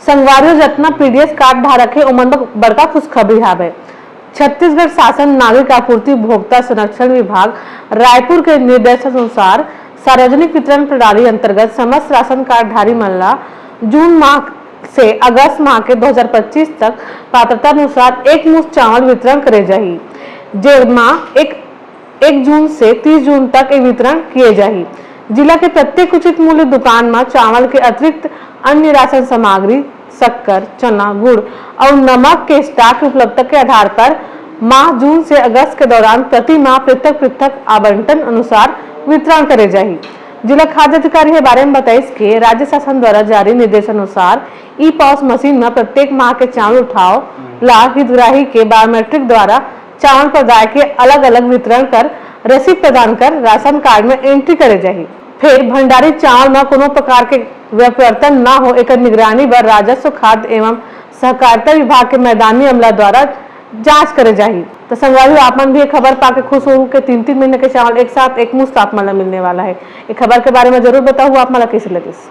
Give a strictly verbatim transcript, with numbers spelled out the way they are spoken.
संगवारी हो, जतना पीडीएस कार्ड धारक हे, ओमन बर बड़का खुशखबरी हावय। छत्तीसगढ़ शासन नागरिक आपूर्ति उपभोक्ता संरक्षण विभाग रायपुर के निर्देशानुसार सार्वजनिक वितरण प्रणाली अंतर्गत समस्त राशन कार्ड धारी मन ला जून माह से अगस्त माह के दो हज़ार पच्चीस तक पात्रता अनुसार एक मुश्त चावल वितरण करे जाही, जेमा एक एक जून से तीस जून तक ये वितरण किए जाही। जिला के प्रत्येक उचित मूल्य दुकान म चावल के अतिरिक्त अन्य राशन सामग्री, शक्कर, चना, गुड़ अउ नमक के स्टॉक उपलब्धता के आधार पर माह जून से अगस्त के दौरान प्रति माह पृथक-पृथक आवंटन अनुसार वितरण करे जाही। जिला खाद्य अधिकारी हे बारे में बताइस के राज्य शासन द्वारा जारी निर्देश अनुसार ई पॉस मशीन म प्रत्येक माह के चावल उठाव ला हितग्राही के बायोमेट्रिक द्वारा चावल प्रदाय के अलग-अलग वितरण कर रसीद प्रदान कर राशन कार्ड में एंट्री करे जाही। फेर भंडारित चावल म कोनो प्रकार के व्यपवर्तन न हो, एकर निगरानी बर राजस्व, खाद्य एवं सहकारिता विभाग के मैदानी अमला द्वारा जांच करे जाही। तो संगवारी हो, आप मन भी ये खबर पाके खुश हो के तीन तीन महीने के चावल एक साथ एक मुश्त आप मन ला मिलने वाला है। ये खबर के बारे में जरूर बताओ, आप मन ला कैसे लगिस।